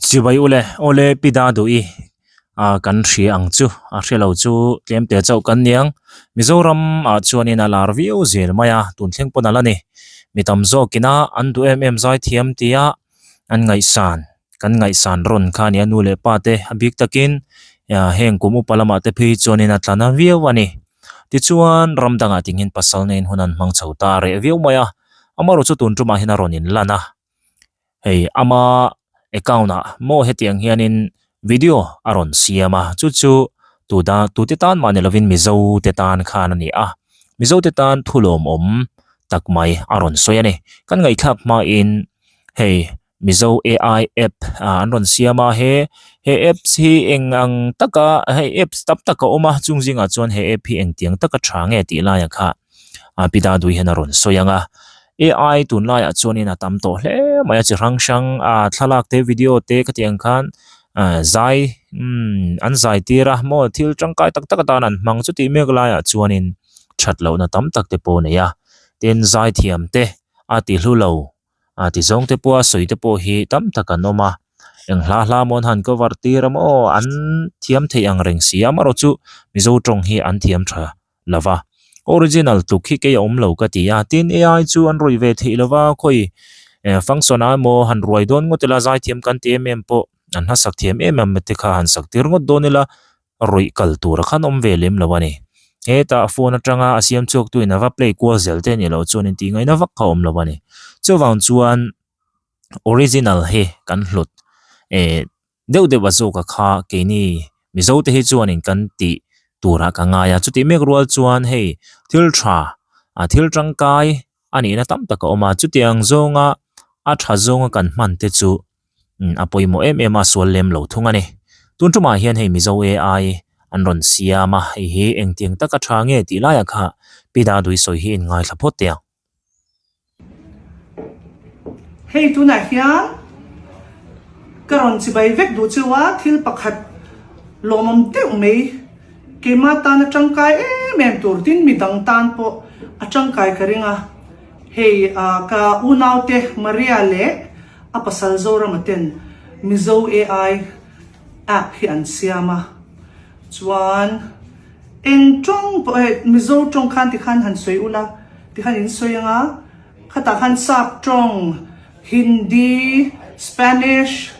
Chibai ule, awle pi da duh i ah kan hria ang chu a hre lo chu tlem te chauh kan niang. Mizoram ah chuanin a lar viau zel mai a, tun thleng pawn a la ni. Mi tam zawkin a an duh em em zaithiam tia an ngaihsan kan ngaihsan rawn kha a ni a, nu leh pa te a bik takin heng kum upa lamah te phei chuanin a tla na viau a ni. Tichuan ram dangah tingin pasal neiin hun an hmang chho ta a reh viau mai a, amaherawhchu chu tun tumah hian a rawn inlan a. Hei ama account ah maw hetiang hianin video a rawn siam a chu chu tuda tute tan mah ni lovin mizo te tan khan a ni a mizo te tan thu lawmawm tak mai a rawn sawi a ni kan ngaihthlak hmain hei mizo ai app ah an rawn siam a he he apps hi eng ang taka hei apps tam tak a awm a chung zingah chuan he app hi engtiang taka tha nge tih laiah kha a pi Dadui hian a rawn sawi ang a ai tunlaiah chuanin a tam tawh hle mai a chi hrang hrang a thlalak te video te khatiang khan ah zai umm an zai tir a maw thil tangkai tak tak atan an hmang chutih mek laiah chuanin that lohna tam tak te pawh a nei a tin zai thiam te a ti hlu lo a ti zawng te pawh a sawi te pawh hi tam tak an awm a eng hla hla maw an han cover tir a maw an thiam theih ang reng si a amaherawh chu mizo tawng hi an thiam tha lo va original tluk hi kei a awm lo ka ti a tin ai chu an rawih ve theih lo va khawi eh function ah emaw han ruai dawn ngawt ila zaithiam kan ti em em pawh an hmasak thiam em em te kha han sak tir ngawt dawn ila rawih kal tur a khan awm ve lem lo a ni hetah phone atanga a siam chhuak tu in a va play kual zel te anih loh chuan intih ngaihna vak kha a awm lo a ni chuvang chuan original hi kan hlut eh. Deuh deuh a zawk a kha keini Mizo te hi chuanin kan tih turah ka ngai a, chutih mek rual chuan hei thil tha ah thil tangkai a nihna tam tak a awm a, chutiang zawnga a tha zawnga kan hman te chu a pawimawh em em a, sual lem lo thung a ni. Tun tumah hian hei Mizo ai an rawn siam a, hei hi engtiang taka tha nge tih laiah kha Pi Dadui sawi hi inngaithla phawt teh ang. Hei tunah hian ka rawn chibai vek duh cheu a, thil pakhat lawmawm deuh mai keimah tan a tangkai em em tur tin midang tan pawh a tangkai ka ring a, hei ka unaute Maria leh a pasal Zorama ten Mizo AI app hi an siam a, chuan Eng tawng pawh hei Mizo tawng khan tikhan han sawi ula tikhan in sawi anga khatah khan Sap tawng, Hindi, Spanish,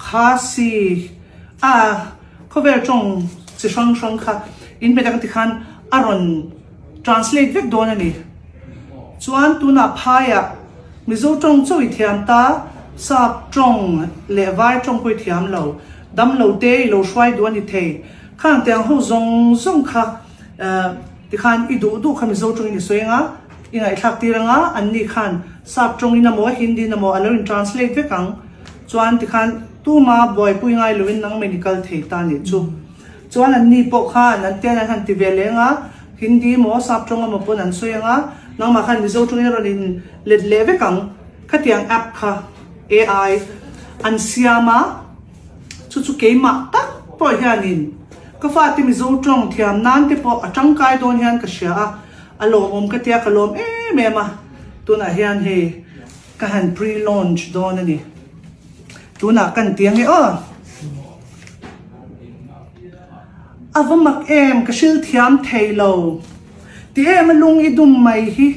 Khasi a khawvel tawng chi hrang hrang kha in hmet anga tikhan a rawn translate vek dawn a ni. Chuan tunah phaiah Mizo tawng chauh i thiam ta, Sap tawng leh Vai tawng pawh i thiam lo, damlo te i lo hruai duh a ni thei. Khang tiang ho zawng zawng kha tikhan i duh duh kha Mizo tawngin i sawi anga, i ngaihthlak tir anga, an ni khan Sap tawngin emaw Hindi in emaw a lo in translate vek ang. Chuan tikhan tuma buaipui ngai loin nangmah in i kal thei ta nih chu. Chuan an ni pawh khan an tian an han ti ve leh anga, Hindi emaw Sap tawng emaw pawn an sawi anga, nangmah khan Mizo tawngin a rawn in let leh vek ang. Khatiang app kha AI an siam a. Chu chu keimah tak pawh hianin ka fate Mizo tawng thiam nan te pawh a tangkai dawn hian ka hria a, a lawmawm ka tia ka lawm em em a, tunah hian hei ka han pre-launch dawn a ni. Tunah kan ti ange aw. A va mak em ka hril thiam thei lo. Ti em a lung i dum mai hi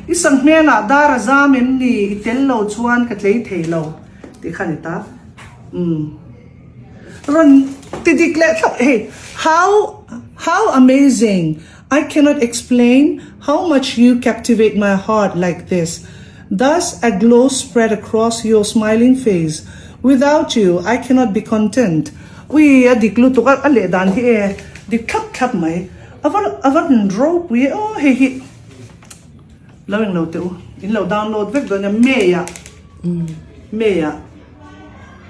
i sanghmelah dar a zam em ni i tel lo chuan ka tlei thei lo. Tih kha a ni ta. Umm. Rawn ti dik leh thlap hei. How how amazing. I cannot explain how much you captivate my heart like this. Thus a glow spread across your smiling face. Without you I cannot be content. Ui a dik lutuk a a leh dan hi e dik thlap thlap mai. A va a va rawn ropui e aw hei hi. Lo englo teh u. In lo download vek dawn nia May ah. May ah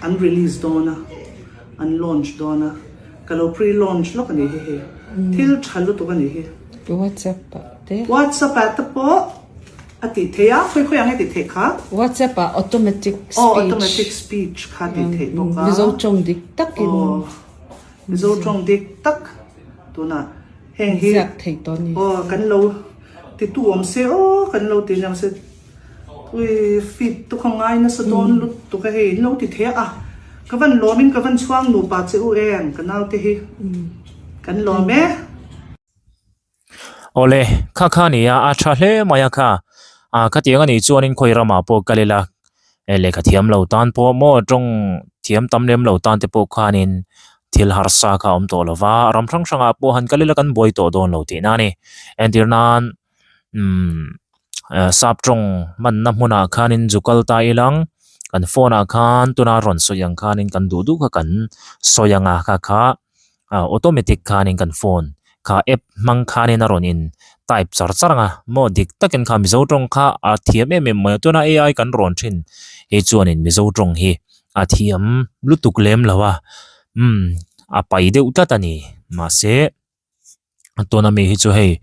an release dawn a, an launch dawn a, ka lo pre launch lawk a nih hi hei, thil tha lutuk a nih hi. WhatsApp ah te. WhatsApp ah te pawh a tih theih a, khawi khawi ang e tih theih kha? WhatsApp ah automatic speech. Aw automatic speech kha tih theih bawk a. Mizo tawng dik tak in. Aw Mizo tawng dik tak tunah heng hi. Ziak theih tawh a ni. Aw kan lo ti tu awm se aw kan lo ti aniang se. Ui feed tu kha ngai nasa dawn lutuk a hei in lo ti thei a. Ka van lawm in ka van chhuang nupa che u em ka naute hi kan lawm e. Awle, kha kha nia a tha hle mai a kha. A khatiang anih chuanin khawi ramah pawh kal ila lehkha thiam lo tan pawh maw tawng thiam tam lem lo tan te pawh khanin thil harsa kha a awm tawh lo va, ram hrang hrangah pawh han kal ila kan buai tawh dawn lo tihna a ni. Entir nan umm sap tawng hmanna hmunah khanin zu kal ta ilang kan phone ah khan tuna rawn sawi ang khanin kan duh duh kha kan sawi ang a kha kha ah automatic khanin kan phone kha app hmang khanin a rawn in type char char ang a maw dik takin kha mizo tawng kha a thiam em em mai a tuna A I kan rawn thin hi chuanin mizo tawng hi a thiam lutuk lem lo a umm a pai deuh tlat a ni mahse. Tuna mi hi chu hei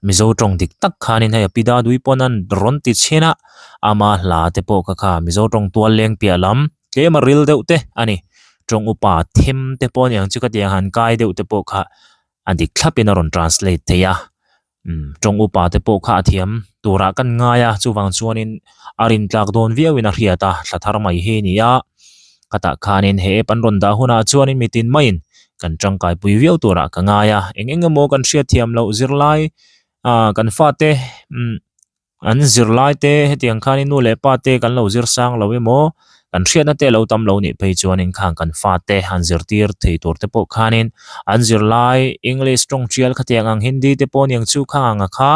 Mizo tawng dik tak khanin hei a pi Dadui pawn an rawn ti chhin a, ama hla te pawh kha kha Mizo tawng tual leng piah lam tlem a ril deuh te a ni. Tawng upa them te pawh a ni ang chu khatiang han kai deuh te pawh kha a dik thlapin a rawn translate thei a, umm tawng upa te pawh kha a thiam turah kan ngai a, chuvang chuanin a rintlak dawn viauin a hriat a, thla thar mai hi a ni a. Khatah khanin he app an rawn dah hunah chuanin mitin maiin kan tangkai pui viau turah ka ngai a, eng eng emaw kan hriat thiam loh zirlai ah kan fate umm an zirlai te hetiang khanin nu leh pa te kan lo zir sang lo emaw kan hriatna te lo tam lo nih phei chuanin khang kan fate han zirtir thei tur te pawh khanin an zirlai English tawng tial khatiang ang Hindi te pawh aniang chu khang ang a kha.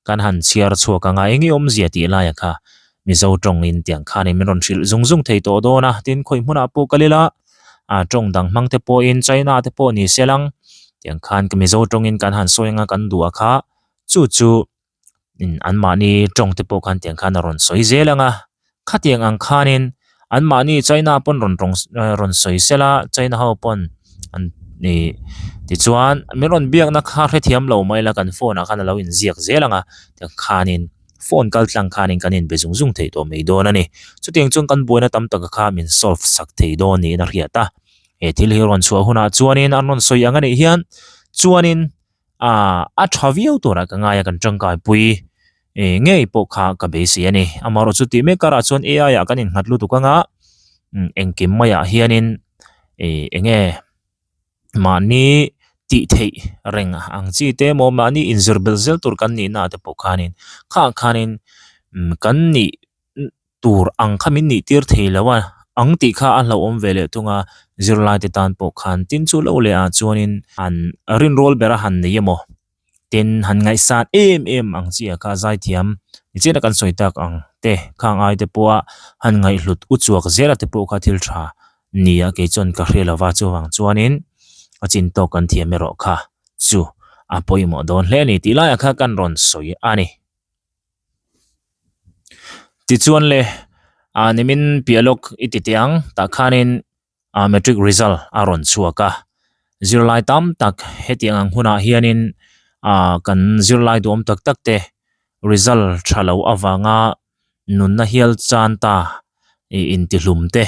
Kan han chhiar chhuak anga eng i awmzia tih laia kha Mizo tawngin tiang khanin min rawn hrilh zung zung thei tawh dawn a, tin khawi hmunah pawh kal ila ah tawng dang hmang te pawhin China te pawh ni se lang tiang khan Mizo tawngin kan han sawi anga kan duh a kha chu chu anmahni tawng te pawh khan tiang khan a rawn sawi zel anga Khatiang ang khanin anmahni China pawn rawn tawng rawn sawi sel a, China ho pawn an ih tichuan min rawn biakna kha hrethiam lo mai la kan phone ah khan a lo inziak zel ang a, tiang khanin phone kal tlang khanin kan inbe zung zung thei tawh mai dawn a ni. Chutiang chuan kan buaina tam taka kha min solve sak thei dawn niin a hriat a, he thil hi rawn chhuah hunah chuanin an rawn sawi ang a nih hian chuanin ah a tha viau turah ka ngai a kan tangkai pui eh ngei pawh kha ka beisei a ni amaherawh chu tih mek karah chuan A_I ah kan innghat lutuk anga engkim maiah hianin eh eng nge mahni tih theih reng ang chi te emaw mahni inzir belh zel tur kan nihna ah te pawh khanin khah khanin kan nih tur ang kha min nih tir thei lo a, ang tih kha a hlauhawm ve leh thung a, zirlai te tan pawh khan tin chu lo leh ah chuanin han rinrawl ber a han nei emaw tin han ngaihsan em em ang chi ah kha zaithiam nichina kan sawi tak ang te khang ai te pawha han ngaihhlut u chuak zel a te pawh kha thil tha ni a kei chuan ka hre lova chuvang chuanin a chin tawk kan thiam erawh kha chu a pawimawh dawn hle a ni tih laiah kha kan rawn sawi a ni. Tichuan le ah nimin piah lawk i ti teh ang tah khanin ah matric result a rawn chhuak a zirlai tam tak hetiang ang hunah hianin ah kan zirlai duhawm tak tak te result tha lo avanga nunna hial chan ta ih intihlum te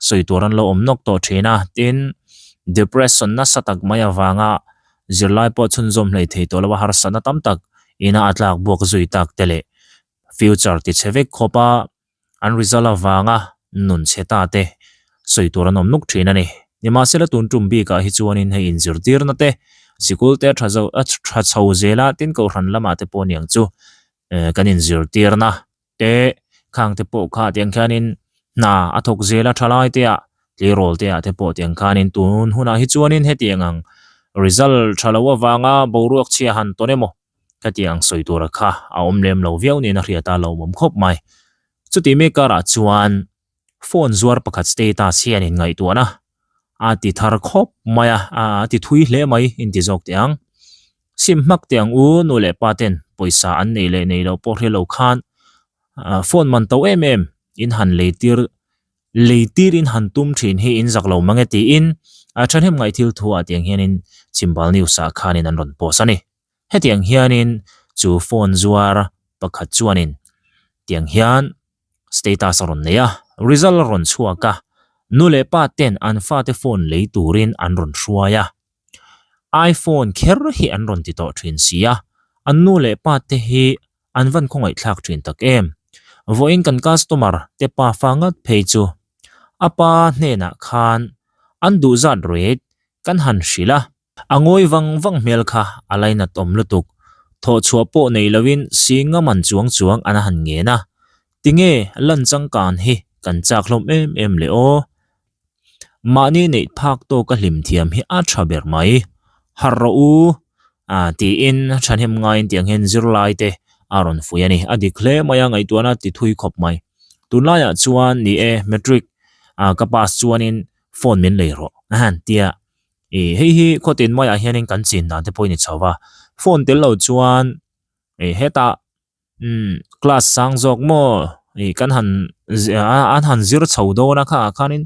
sawi tur an lo awm nawk tawh thin a tin depression nasa tak mai avanga zirlai pawh chhunzawm hlei thei tawh lo a harsatna tam tak ina a tlak buak zui tak te leh future ti chhe vek khawp a an result avanga nun chhe ta te sawi tur an awm nuk thin a ni. Nimahsela tun tum bikah hi chuanin hei inzirtirna te sikul te a tha zo a tha chho zel a tin kohhran lamah te pawh aniang chu kan inzirtirna te khang te pawh kha tiang khianin hna a thawk zel a thalai te ah tleirawl te ah te pawh tiang khanin tun hunah hi chuanin hetiang ang result tha lo avanga boruak chhia han tawn emaw khatiang sawi tura kha a awm lem lo viau niin a hriat a lo awm khawp mai. Chuti mek karah chuan phone zuar pakhat status hianin ngaihtuahna a ti thar khawp mai a, a ti thui hle mai inti zawk teh ang. Sim hmak teh ang u nu leh pa ten pawisa an neih leh neih loh pawh hre lo khan phone man to em em in han lei tir lei tir in han tum thin hi in zak lo mang e tiin a thahnem ngaih thil thu ah tiang hianin Chimbal news ah khanin an rawn post a ni. Hetiang hianin chu phone zuar pakhat chuanin tiang hian status a rawn nei a, result a rawn chhuak a, nu leh pa ten an fate phone lei turin an rawn hruai a. iPhone kher hi an rawn ti tawh thin si a, an nu leh pa te hi an van khawngaihthlak thin tak em. Vawiin kan customer te pa fa ngat phei chu. A pa hnenah khan an duh zat rate kan han hrilh a. A ngawi vang vang hmel kha a lainat awm lutuk. Thawhchhuah pawh nei loin singa man chuang chuang an han ngen a. Tinge lan changkan hi kan chak hlawm em em le aw. Mahni neih phak tawka hlim thiam hi a tha ber mai. Harh rawh u a tiin thahnem ngaiin tiang hian zirlai te a rawn fui a ni. A dik hle mai a, ngaihtuahna ti thui khawp mai. Tunlaiah chuan ni e matric a ka pass chuanin phone min lei rawh a han tia. Ih hei hi khawtin maiah hianin kan chin dan te pawhin i chho va, phone tel lo chuan ih hetah Umm class sang zawk maw ih kan han an han zir chho dawn a kha ah khanin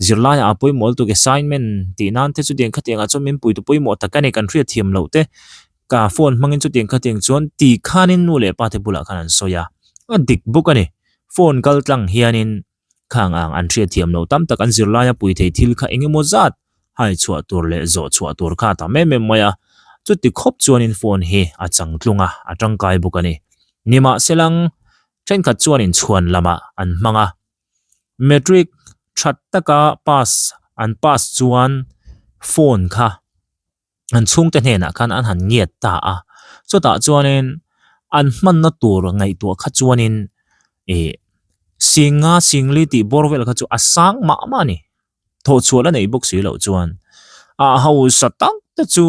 zirlaiah a pawimawh lutuk assignment tih nan te chutiang khatiang ah chuan min puitu pawimawh tak a ni kan hriat thiam loh te ka phone hmangin chutiang khatiang chuan tih khanin nu leh pa te bulah khan an sawi a a dik bawk a ni phone kal tlang hianin. Khang ang an hriatthiam loh tam tak an zirlaia pui thei thil kha eng emaw zat hai chhuah tur leh zawh chhuah tur kha a tam em em mai a, chuti khawp chuanin phone hi a changtlung a, a tangkai bawk a ni. Nimahselang, thenkhat chuanin chhuan lamah an hmang a, matric that taka pass an pass chuan phone kha an chhungte hnenah khan an han ngiat ta a, chutah chuanin an hmanna tur ngaihtuah kha chuanin ih singa singli tih bawr vel kha chu a sang mah mah a ni thawhchhuah la nei bawk si loh chuan a hausa tak te chu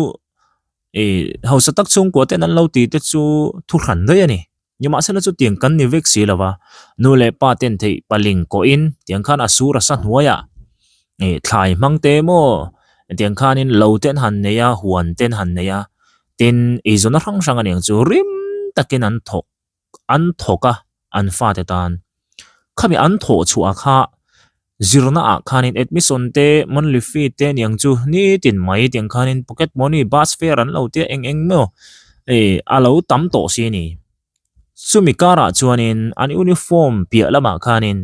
ih hausa tak chhungkua ten an lo tih te chu thu hran daih a ni. Nimahsela chutiang kan ni vek si lova, nu leh pa ten theih paling kawhin tiang khan a sur a sa hnuaiah ih thlai hmang te maw tiang khanin lo te an han nei a, huan te an han nei a, tin eizawnna hrang hrang aniang chu rim takin an thawk an thawk a an fate tan. Khami an thawh chhuah kha zirna ah khanin admission te monthly fee te aniang chu nitin mai tiang khanin pocket money bus fare an lo tia eng eng maw ih a lo tam tawh si a ni. Chumi karah chuanin an uniform piah lamah khanin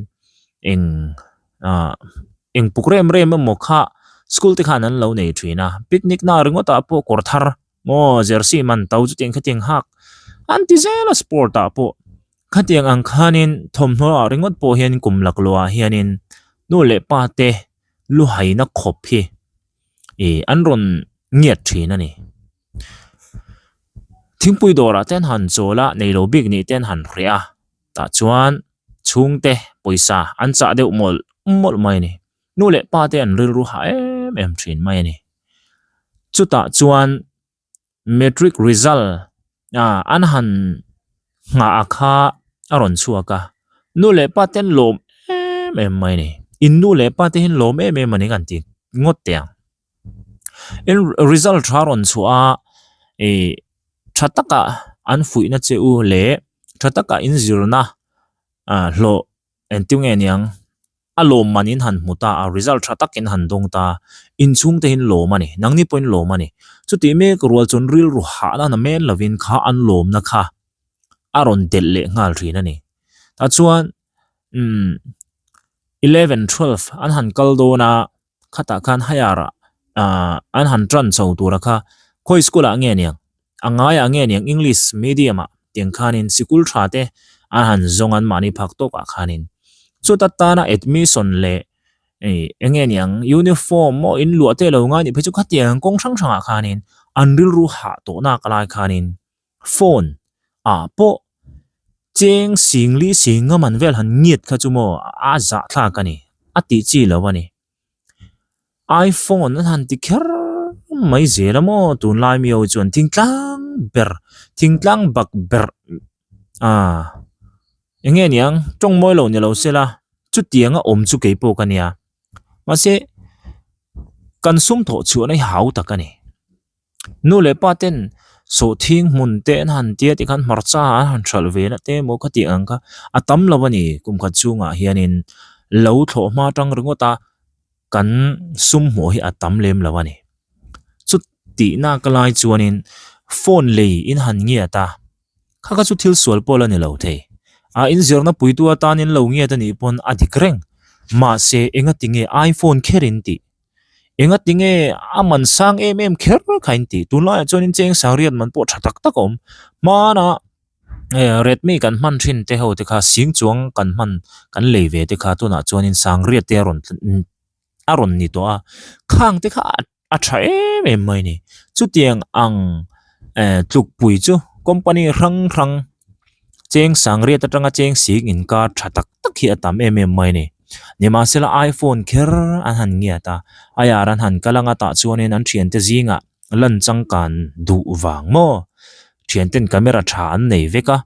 eng ah eng puk rem rem emaw kha school te khan an lo nei thin a picnic na ringawt ah pawh kawr thar maw jersey man to chutiang khatiang hak an ti zel a sport ah pawh. Khatiang ang khanin thawmhnaw ah ringawt pawh hian kum laklawh ah hianin nu leh pa te lu haina khawp hi ih an rawn ngiat thin a ni. Thingpui dawrah te an han chawl a neilo bik nih te an han hreh a tah chuan chhungte pawisa an chah deuh mawlh mawlh mai a ni. Nu leh pa te an rilru hah em em thin mai a ni. Chutah chuan. Matric result ah an han nghah a kha a rawn chhuak a, nu leh pa te an lawm em em mai a ni. In nu leh pa te hi an lawm em em a ni kan ti ngawt teh ang. In result tha rawn chhuah a ih tha taka an fuihna che u leh tha taka in zirna ah hlawh Engtin nge niang? A lawmman in han hmu ta a, result tha tak in han dawng ta. Inchhung te hin lawm a ni, nangni pawhin lawm a ni. Chutih mek rual chuan rilru hahna na men lovin kha an lawmna kha a rawn delh leh nghal thin a ni. Tah chuan umm eleven twelve an han kal dawn a, khatah khan higher ah ah an han tan chho tura kha khawi school ah nge niang a ngaiah nge niang english medium ah tiang khanin sikul tha te an han zawng an mahni phak tawk ah khanin chuta tana admission leh ih eng nge niang uniform maw in luah te lo ngai nih phei chu khatiang kawng hrang hrang ah khanin an rilru hah tawh nak lai khanin phone ah pawh cheng singli singa man vel han ngiat kha chu maw a zahthlak a ni a tih chi lo a ni iphone an han ti kher mai zel a maw tunlai mi ho chuan thingtlang ber thingtlang bak ber ah eng nge niang tawng mawi lo ni lo sela chutianga awm chu keipawh ka nia mahse kan sum thawh chhuahna hi hau tak a ni. Nu leh pa ten sawhthing hmun te an han tia tikhan hmarcha an han hralh ve na te emaw kha tih ang kha a tam lo a ni kum khat chhungah hianin lo thlawh hma tang ringawt a kan sum hmuh hi a tam lem lo a ni. Chutih nak lai chuanin phone lei in han ngiat a kha kha chu thil sual pawh la ni lo thei a inzirna puitu atanin lo ngiat a nih pawn a dik reng mahse engatinge iphone kher in tih. Enga tinge a man sang em em kher kha in tih tunlaiah chuanin cheng sang riat man pawh tha tak tak a awm hmanah. Redmi kan hman thin te ho te kha sing chuang kan hman kan lei ve te kha tunah chuanin sangriat te a rawn a rawn ni tawh a khang te kha a tha em em mai a ni chutiang ang eh tlukpui chu company hrang hrang cheng sangriat atanga cheng sing inkar tha tak tak hi a tam em em mai a ni nimahsela iphone kher an han ngiat a a yar an han kal anga tah chuanin an thiante zingah. Lan changkan duh vang maw? Thianten camera tha an nei vek a,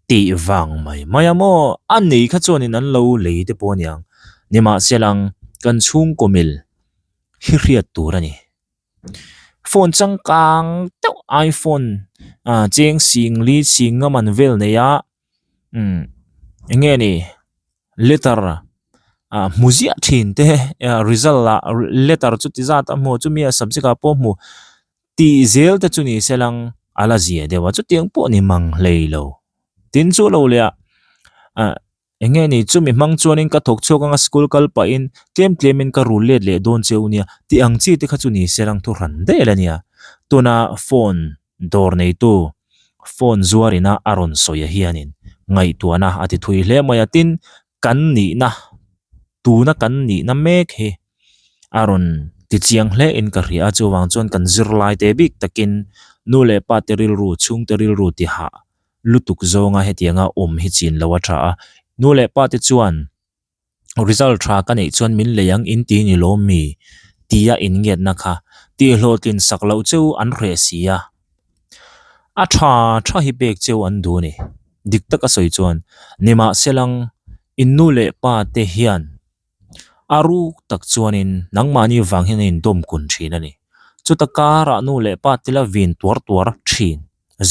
tih vang mai mai a maw? A nei kha chuanin an lo lei te pawh a niang. Nimahsela kan chhungkaw mil hi hriat tur a ni. Phone changkang deuh iPhone ah cheng sing li sing nga man vel nei a umm eng nge ni letter ah hmu ziah thin te ah result ah letter chu ti zat a hmu chumi a subject ah pawh hmu tih zel te chu ni se lang a la zia deuh a chutiang pawh ni mang hlei lo tin chu lo leh ah ah eng nge ni chumi hmang chuanin ka thawk chhuak anga school kal pahin tlem tlemin ka rul let leh dawn cheu nia tih ang chi te kha chu ni se lang thu hran daih a nia tuna phone dawr neitu phone zuar ina a rawn sawi a hianin ngaihtuahna a ti thui hle mai a tin kan nihna tuna kan nihna mek hi a rawn ti chiang hle in ka hria a chuvang chuan kan zirlai te bik takin nu leh pa te rilru chhungte rilru ti hah lutuk zawnga hetianga awm hi chin lo a tha a nu leh pa te chuan. Result tha ka neih chuan min lei ang in ti ni lawm mi? tia in ngiatna kha tih hlawhtlin sak loh cheu an hreh si a. A tha tha hi pek cheu an duh a ni. Dik taka sawi chuan nimahselang in nu leh pa te hian a ruk tak chuanin nangmahni vang hian an indawm kun thin a ni. Chuta karah nu leh pa te la vin tuar tuar thin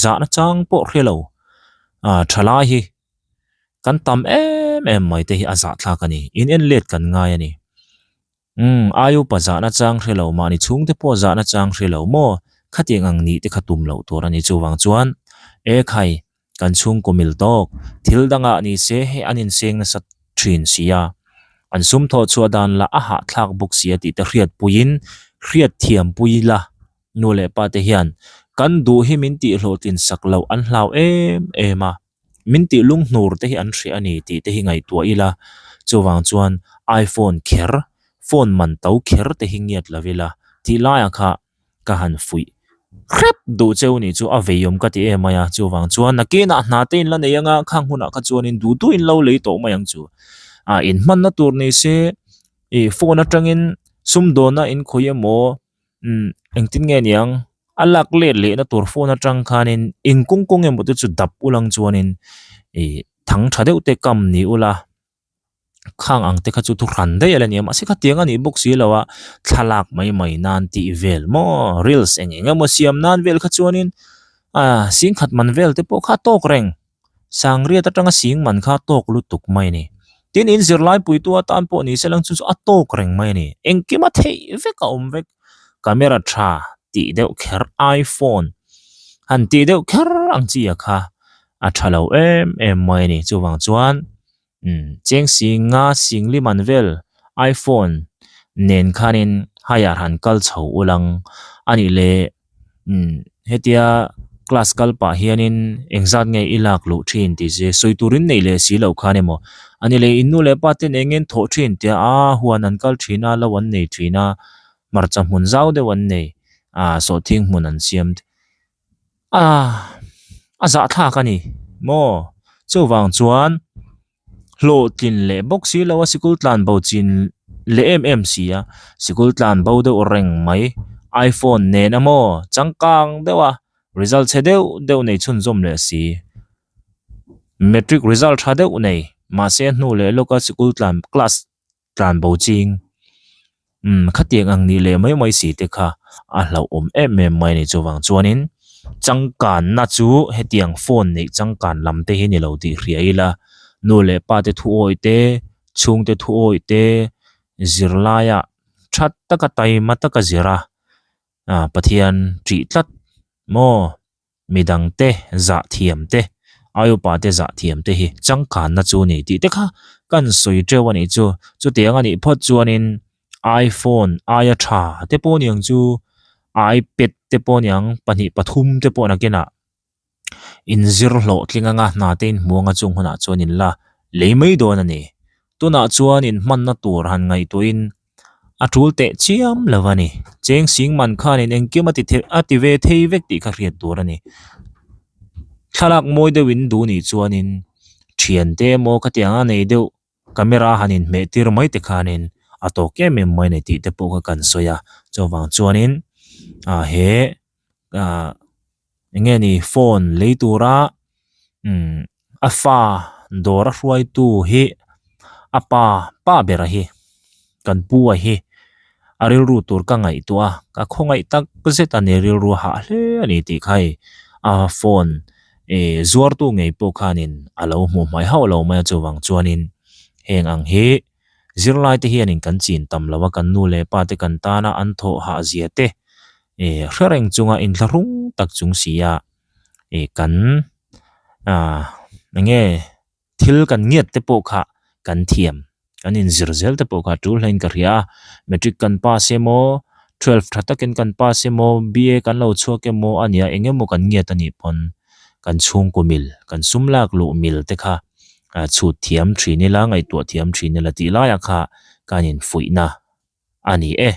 zahna chang pawh hre lo thalai hi Kan tam em em mai te hi a zahthlak a ni. In en let kan ngai a ni. Umm, ai upa zahna chang hre lo, mahni chhungte pawh zahna chang hre lo maw? Khatiang ang nih te kha tum loh tur a ni. Chuvang chuan, e khai, kan chhungkaw mil tawk, thil dangah ni se hei an inseng nasa thin si a. An sum thawh chhuah dan lah a hahthlak bawk si a tih te hriatpuiin, hriatthiampui la nu leh pa te hian kan duh hi min tihhlawhtlin sak loh an hlau em em a. Min tih lunghnur te hi an hria a ni tih te hi ngaihtuah ila, chuvang chuan iPhone kher, phone man to kher te hi ngiat lo ila tih laiah kha ka han fuih hrep duh cheu nih chu a veiawm ka ti em mai a, chuvang chuan nakinah hna te in la nei anga khang hunah kha chuanin duh duh in lo lei tawh mai ang chu. Ah inhmanna tur ni se ih phone atangin sumdawnna in khawi emaw umm engtin nge niang a lak let lehna tur phone atang khanin eng kawng kawng emaw te chu dap ulang chuanin ih thang tha deuh te kam ni ula khang ang te kha chu thu hran daih a la ni a mahse khatiang a nih bawk si lo a thlalak mai mai nan tih vel maw reels eng eng emaw siam nan vel kha chuanin ah singkhat man vel te pawh kha a tawk reng. Sangriat atanga sing man kha a tawk lutuk mai a ni. Tin, in zirlai puitu atan pawh ni se lang chu chu a tawk reng mai a ni. Engkim a theih vek a awm vek. Camera tha tih deuh kher iPhone han tih deuh kher ang chi a kha a tha lo em em mai a ni. Chuvang chuan umm cheng sing nga sing li man vel iPhone nen khanin higher han kal chho ulang a nih leh. Umm hetia class kal pah hianin engzat nge i lak luh thin tih che sawi turin neih leh si loh khan emaw a ni leh in nu leh pa ten eng nge an thawh thin tia a huan an kal thin a lo an nei thin a hmarcha hmun zau deuh an nei ah sawhthing hmun an siam ah a zahthlak a ni maw chuvang chuan. Hlawhtlin leh bawk si lo a sikul tlan bo chin leh em em si a sikul tlan bo deuh reng mai iphone nen emaw changkang deuh a result chhe deuh deuh nei chhunzawm leh si matric result tha deuh nei mahse hnu leh lawka sikul tlan class tlan bo ching umm khatiang ang nih leh mai mai si te kha a hlauhawm em em mai a ni chuvang chuanin changkanna chu hetiang phone neih changkan lam te hi ni lo tih hria ila nu leh pa te thu awih te chhungte thu awih te zirlaiah tha taka taima taka zir a ah Pathian ṭih tlat maw. Midangte zah thiam te, ai upa te zah thiam te hi changkanna chu a ni tih te kha kan sawi teuh a nih chu. Chutiang a nih phawt chuanin iPhone aia tha te pawh a niang chu, iPad te pawh a niang, pahnih pathum te pawh nakinah. Inzir hlawhtling anga hna te inhmu anga chung hunah chuan in la lei mai dawn a ni. Tunah chuan in hmanna tur han ngaihtuahin a tul teh chiam lo a ni. Cheng sing man khanin engkim a ti the a ti ve thei vek tih kha hriat tur a ni. Thlalak mawi deuh in duh nih chuanin thiante emaw khatiang a nei deuh Camera han inhmeh tir mai te khanin a tawk em em mai a ni tih te pawh kha kan sawi a, chuvang chuanin ah he ah eng nge ni phone lei tura umm a fa dawr a hruaitu hi a pa pa bera hi kan pu a hi a rilru tur ka ngaihtuah a, ka khawngaih tak zet a ni rilru hah hle a ni tih kha hei a phone ih zuartu ngei pawh khanin a lo hmuh hmai hauh lo mai a chuvang chuanin heng ang hi zirlai te hianin kan chin tam lo a kan nu leh pa te kan tana an thawh hah zia te ih hre reng chunga inthlahrung tak chung si a ih kan ah eng nge. Thil kan ngiat te pawh kha kan thiam, kan inzir zel te pawh kha tul hlain ka hria a, matric kan pass emaw, twelve tha takin kan pass emaw, BA kan lo chhuak emaw a nia eng emaw kan ngiat a nih pawn kan chhungkaw mil, kan sum lak luh mil te kha chhut thiam thin ila, ngaihtuah thiam thin ila tih laiah kha kan infuihna a ni e.